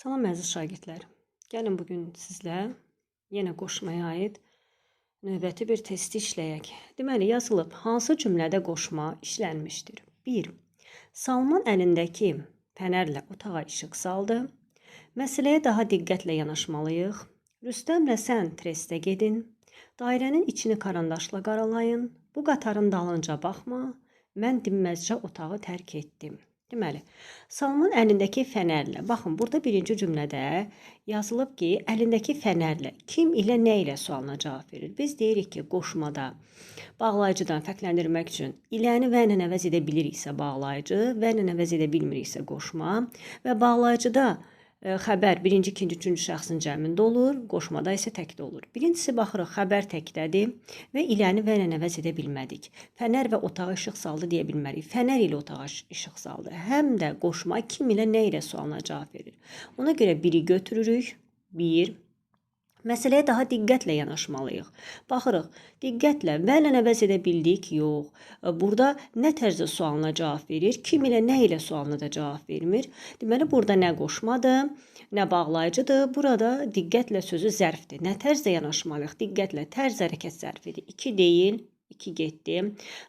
Salam əziz şagirdlər. Gəlin bugün sizlə yenə qoşmaya aid növbəti bir testi işləyək. Deməli yazılıb hansı cümlədə qoşma işlənmişdir? 1. Salman əlindəki fənərlə otağa işıq saldı. Məsələyə daha diqqətlə yanaşmalıyıq. Rüstəmlə sən trestə gedin. Dairənin içini karandaşla qaralayın. Bu qatarın dalınca baxma. Mən dinməzcə otağı tərk etdim. Deməli, Salman əlindəki fənərlə, baxın, burada birinci cümlədə yazılıb ki, əlindəki fənərlə kim ilə nə ilə sualına cavab verir. Biz deyirik ki, qoşmada bağlayıcıdan fərqləndirmək üçün iləni və ilə əvəz edə biliriksə bağlayıcı, və ilə əvəz edə bilmiriksə qoşma və bağlayıcıda xəbər birinci, ikinci, üçüncü şəxsin cəmində olur, qoşmada isə təkdə olur. Birincisi baxırıq, xəbər təkdədir və iləni və ilə əvəz edə bilmədik. Fənər və otağa işıq saldı deyə bilmərik. Fənər ilə otağa işıq saldı. Həm də qoşma kim ilə nə ilə sualına cavab verir. Ona görə biri götürürük. 1. Məsələyə daha diqqətlə yanaşmalıyıq. Baxırıq, diqqətlə və ilə əvəz edə bildik? Yox. Burada nə tərzdə sualına cavab verir? Kim ilə nə ilə sualına da cavab vermir. Deməli, burada nə qoşmadır, nə bağlayıcıdır. Burada diqqətlə sözü zərfdir. Nə tərzdə yanaşmalıyıq? Diqqətlə, tərz hərəkət zərfidir. 2 deyil, 2 getdi.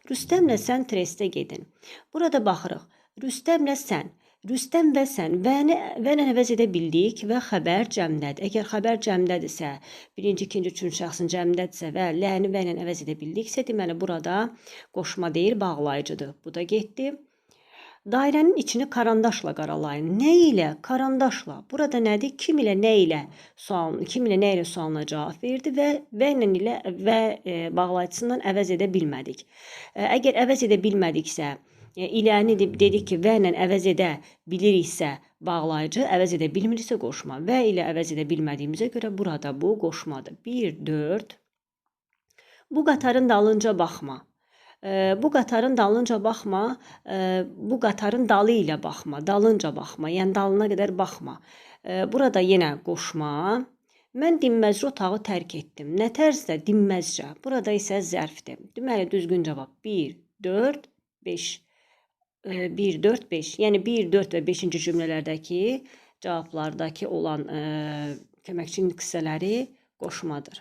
Rüstəmlə sən trestə gedin. Burada baxırıq, Rüstəmlə sən. Rüstəm və sən vəni və ilə əvəz edə bildik və xəbər cəmdədir. Əgər xəbər cəmdədirsə, birinci, ikinci, üçüncü şəxsin cəmdədirsə və ləni və ilə əvəz edə bildiksə, deməli burada qoşma deyil, bağlayıcıdır. Bu da getdi. Dairənin içini karandaşla qaralayın. Nə ilə? Karandaşla. Burada nədir? Kim ilə nə ilə sual, kim ilə nə ilə sualına cavab verdi və və ilə ilə və bağlayıcısından əvəz edə bilmədik. Əgər əvəz edə bilmədiksə, iləni dedik ki, və ilə əvəz edə biliriksə bağlayıcı, əvəz edə bilmiriksə qoşma. Və ilə əvəz edə bilmədiyimizə görə burada bu qoşmadır. 1, 4. Bu qatarın dalınca baxma. Bu qatarın dalınca baxma, bu qatarın dalı ilə baxma, dalınca baxma, yəni dalına qədər baxma. Burada yenə qoşma. Mən dinməzcə otağı tərk etdim. Nə tərzdə? Dinməzcə. Burada isə zərfdir. Deməli, düzgün cavab 1, 4, 5. 1, 4, 5. Yəni 1, 4 və 5-ci cümlələrdəki cavablardakı olan köməkçi hissələri qoşmadır.